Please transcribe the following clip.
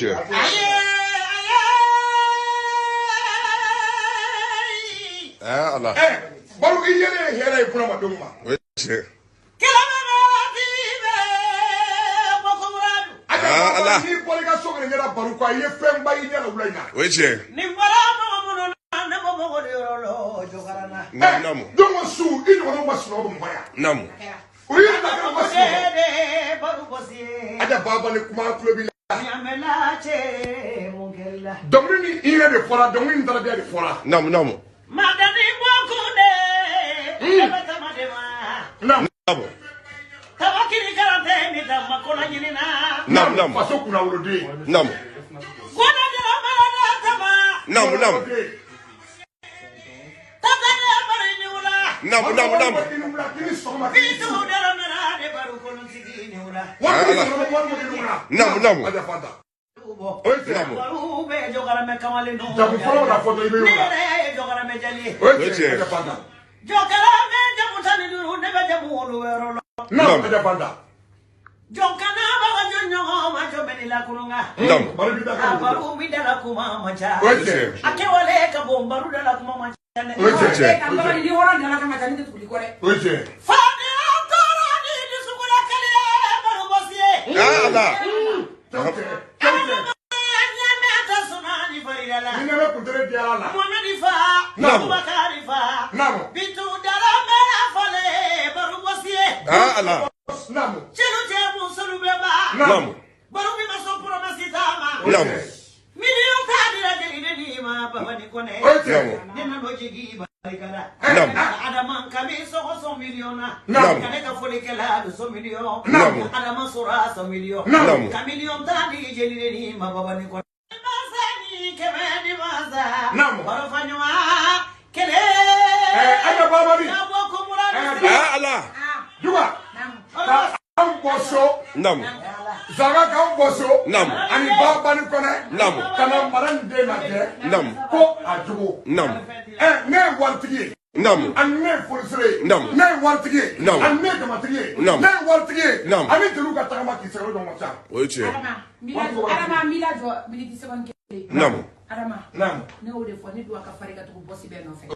tiɲɛ. Aa Ala. Ɛ baro i yɛrɛ ye hɛrɛ ye bunamadenw ma. O ye tiɲɛ. A ka Ah, Ala. n'i bɔra i ka so kɔnɔ ɲɛna baro kɔ i ye fɛnba y'i ɲɛ la wula in na. O ye tiɲɛ. Naamu naamu. Don o su i ɲɔgɔnnaw ma sunɔgɔ Bamakɔ yan. Naamu. O yɛrɛ la kɛra ma sunɔgɔ. Aja Baba ni kuma tulo b'i la. Dɔnkili ni i yɛrɛ de fɔra, dɔnkili ni darabiya de fɔra. Naamu naamu. Madani Bokunde, Naamu. Naamu. Tabakiri karante ni tama kola ɲinina. Naamu naamu. Faso kunnawoloden. Naamu. Kona dara marada tama. Naamu naamu. Tatane bari ni wula. Naamu naamu naamu. I ni wula, k'i ni sɔgɔma, k'i ni Bitu su. dara mara de baru kolon sigi ni wula. Wari bɛ sɔrɔ, wari bɛ ni wula. Naamu naamu. Aja Fanta. Bɔ. O ye tiɲɛ. Naamu. Baru bɛ jɔkaramɛ kamalen nɔ. Jamu fɔlɔ bɛna fɔ dɔrɔn i bɛ Ne y'o la. yɛrɛ ye jɔkaramɛ jali ye. O ye O ye tiɲɛ. tiɲɛ. Aja Fanta. Jɔkaramɛ jamu 15, ne bɛ jamu olu yɔrɔ la. Naamu Aja Fanta. Jɔnkana baga jɔn ɲɔgɔn ma jɔn bɛ ni lakurunga. Naamu. Baro b'i da A ka don. baru bi da la kuma man ca. O ye tiɲɛ. A kɛwale ka bon baru da la kuma man ca dɛ. O ye tiɲɛ. Ka Babani ni hɔrɔn dala kan ka taa ne tɛ tugu i kɔ dɛ. O ye tiɲɛ. Fadenya tɔɔrɔ ni dusukolo kɛlɛ baro bɔsi ye. Aa Ala. Cɛw cɛ. Cɛw cɛ. Ɲamɛ tɛ suna ni farida la. Ni nɛnɛ kuntere diyara la. Mohamɛdi fa. Naamu. Abubakari fa. Naamu. Bintu Daramɛla fale baro bɔsi ye. Aa Ala. Naamu. Cɛlu cɛ musolu bɛɛ ba. Naamu. Baro min ma sɔn promesse t'a ma. Naamu. Miliyɔn t'a dira jeli ni ma Babani Kɔnɛ. O ye tiɲɛ. Ne nan'o jigi barika la. Naamu. Adama kami sɔgɔ sɔn miliyɔn na. Naamu. Ka ne ka folikɛla don sɔn miliyɔn. Naamu. Adama sɔrɔ sɔn miliyɔn. Naamu. Ka miliyɔn tan di jeli de ni ma Babani Kɔnɛ. Masa ni kɛmɛ ni masa. Naamu. Baro fa ɲuman kelen. Ɛ Aja Babani. Ka bɔ ko mura Ɛ, ni Aa Ala. Juba. Naamu. Ka anw bɔ so. Naamu. Zanga k'anw bɔ so. Naamu. Ani Babani Kɔnɛ. Naamu. Ka na mara nin den lajɛ. Naamu. Ko a jugu. Naamu. Ɛ ne ye waritigi ye. Naamu. Ani ne ye folisire ye. Naamu. Ne ye waritigi ye. Naamu. Ani ne ye jamatigi ye. Naamu. Ne ye waritigi ye. Naamu. Ani jeliw ka tagama k'i sɛgɛrɛ ɲɔgɔn ca. O ye tiɲɛ. Adama, n b'i lajɔ, Adama, n b'i lajɔ miniti seconde kelen. Naamu. Adama, Naamu. ne y'o de fɔ ne dun a ka farin ka tugu bɔsi bɛɛ nɔfɛ.